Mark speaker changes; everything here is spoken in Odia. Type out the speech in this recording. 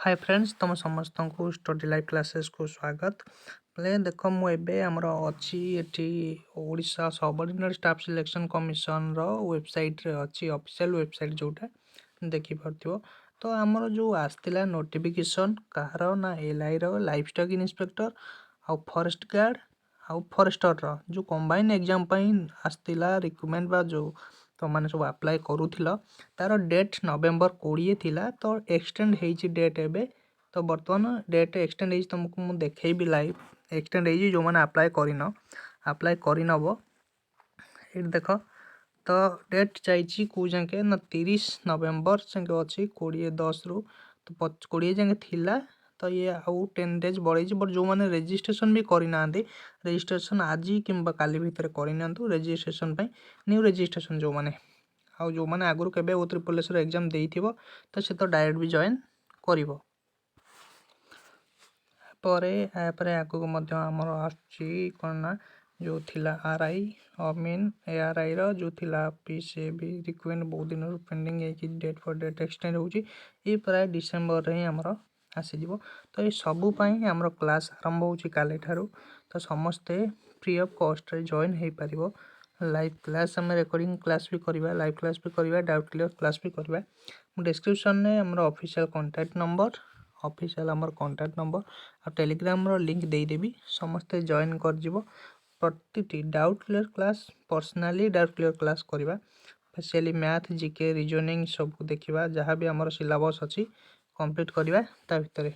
Speaker 1: ହାଇ ଫ୍ରେଣ୍ଡସ୍, ତୁମ ସମସ୍ତଙ୍କୁ ଷ୍ଟଡି ଲାଇଭ୍ କ୍ଲାସେସ୍କୁ ସ୍ୱାଗତ। ବୋଲେ ଦେଖ, ମୁଁ ଏବେ ଆମର ଅଛି ଏଠି ଓଡ଼ିଶା ସବଅର୍ଡ଼ିନେଟ୍ ଷ୍ଟାଫ୍ ସିଲେକ୍ସନ୍ କମିଶନର ୱେବସାଇଟ୍ରେ ଅଛି, ଅଫିସିଆଲ୍ ୱେବସାଇଟ୍ ଯେଉଁଟା ଦେଖିପାରୁଥିବ। ତ ଆମର ଯେଉଁ ଆସିଥିଲା ନୋଟିଫିକେସନ୍ କାହାର ନା ଏଲ୍ଆଇର, ଲାଇଭ୍ ଷ୍ଟକ୍ ଇନ୍ସପେକ୍ଟର ଆଉ ଫରେଷ୍ଟ ଗାର୍ଡ଼ ଆଉ ଫରେଷ୍ଟରର ଯେଉଁ କମ୍ବାଇନ୍ ଏକ୍ଜାମ୍ ପାଇଁ ଆସିଥିଲା ରିକ୍ରୁଟମେଣ୍ଟ ବା ଯେଉଁ ତୁମମାନେ ସବୁ ଆପ୍ଲାଏ କରୁଥିଲ, ତାର ଡେଟ୍ ନଭେମ୍ବର 20 ଥିଲା। ତ ଏକ୍ସଟେଣ୍ଡ ହେଇଛି ଡେଟ୍ ଏବେ। ତ ବର୍ତ୍ତମାନ ଡେଟ୍ ଏକ୍ସଟେଣ୍ଡ ହେଇଛି, ତୁମକୁ ମୁଁ ଦେଖେଇବି ଲାଇଭ୍ ଏକ୍ସଟେଣ୍ଡ ହେଇଛି। ଯେଉଁମାନେ ଆପ୍ଲାଏ କରିନ, ଆପ୍ଲାଏ କରିନବ। ଏଇଠି ଦେଖ, ତ ଡେଟ୍ ଯାଇଛି କେଉଁ ଯାକେ ନା 30 ନଭେମ୍ବର ଯାକେ ଅଛି। 20/10ରୁ ତ 20 ଯାକେ ଥିଲା, ତ ଇଏ ଆଉ 10 ଡେଜ୍ ବଢ଼େଇଛି। ବଟ୍ ଯେଉଁମାନେ ରେଜିଷ୍ଟ୍ରେସନ୍ ବି କରିନାହାନ୍ତି, ରେଜିଷ୍ଟ୍ରେସନ୍ ଆଜି କିମ୍ବା କାଲି ଭିତରେ କରିନିଅନ୍ତୁ ରେଜିଷ୍ଟ୍ରେସନ୍ ପାଇଁ, ନ୍ୟୁ ରେଜିଷ୍ଟ୍ରେସନ୍ ଯେଉଁମାନେ। ଆଉ ଯେଉଁମାନେ ଆଗରୁ କେବେ ଓ ତ୍ରିପଲ୍ ଏସ୍ର ଏକ୍ଜାମ୍ ଦେଇଥିବ, ତ ସେ ତ ଡାଇରେକ୍ଟ ବି ଜଏନ୍ କରିବ। ପରେ ଏହାପରେ ଆଗକୁ ମଧ୍ୟ ଆମର ଆସୁଛି କ'ଣ ନା ଯେଉଁ ଥିଲା ଆର୍ I, ଅମିନ୍, ଏ ଆର୍ ଆଇର ଯେଉଁ ଥିଲା ପି, ସେ ବି ରିକ୍ରୁଟମେଣ୍ଟ ବହୁତ ଦିନରୁ ପେଣ୍ଡିଂ ହେଇକି ଡେଟ୍ ଫର୍ ଡେଟ୍ ଏକ୍ସଟେଣ୍ଡ ହେଉଛି। ଏ ପ୍ରାୟ ଡିସେମ୍ବରରେ ହିଁ ଆମର ଆସିଯିବ। ତ ଏ ସବୁ ପାଇଁ ଆମର କ୍ଲାସ୍ ଆରମ୍ଭ ହେଉଛି କାଲିଠାରୁ। ତ ସମସ୍ତେ ଫ୍ରି ଅଫ୍ କଷ୍ଟରେ ଜଏନ୍ ହେଇପାରିବ। ଲାଇଭ୍ କ୍ଲାସ୍, ଆମେ ରେକର୍ଡ଼ିଂ କ୍ଲାସ୍ ବି କରିବା, ଲାଇଭ୍ କ୍ଲାସ୍ ବି କରିବା, ଡାଉଟ୍ କ୍ଲିୟର୍ କ୍ଲାସ୍ ବି କରିବା। ମୁଁ ଡେସ୍କ୍ରିପସନ୍ରେ ଆମର ଅଫିସିଆଲ୍ କଣ୍ଟାକ୍ଟ ନମ୍ବର, ଅଫିସିଆଲ୍ ଆମର କଣ୍ଟାକ୍ଟ ନମ୍ବର ଆଉ ଟେଲିଗ୍ରାମର ଲିଙ୍କ୍ ଦେଇଦେବି। ସମସ୍ତେ ଜଏନ୍ କରିଯିବ। ପ୍ରତିଟି doubt clear class, personally doubt clear class କରିବା। ସ୍ପେସିଆଲି ମ୍ୟାଥ୍, ଜିକେ, ରିଜନିଂ ସବୁ ଦେଖିବା। ଯାହା ବି ଆମର ସିଲାବସ୍ ଅଛି, କମ୍ପ୍ଲିଟ୍ କରିବା ତା ଭିତରେ।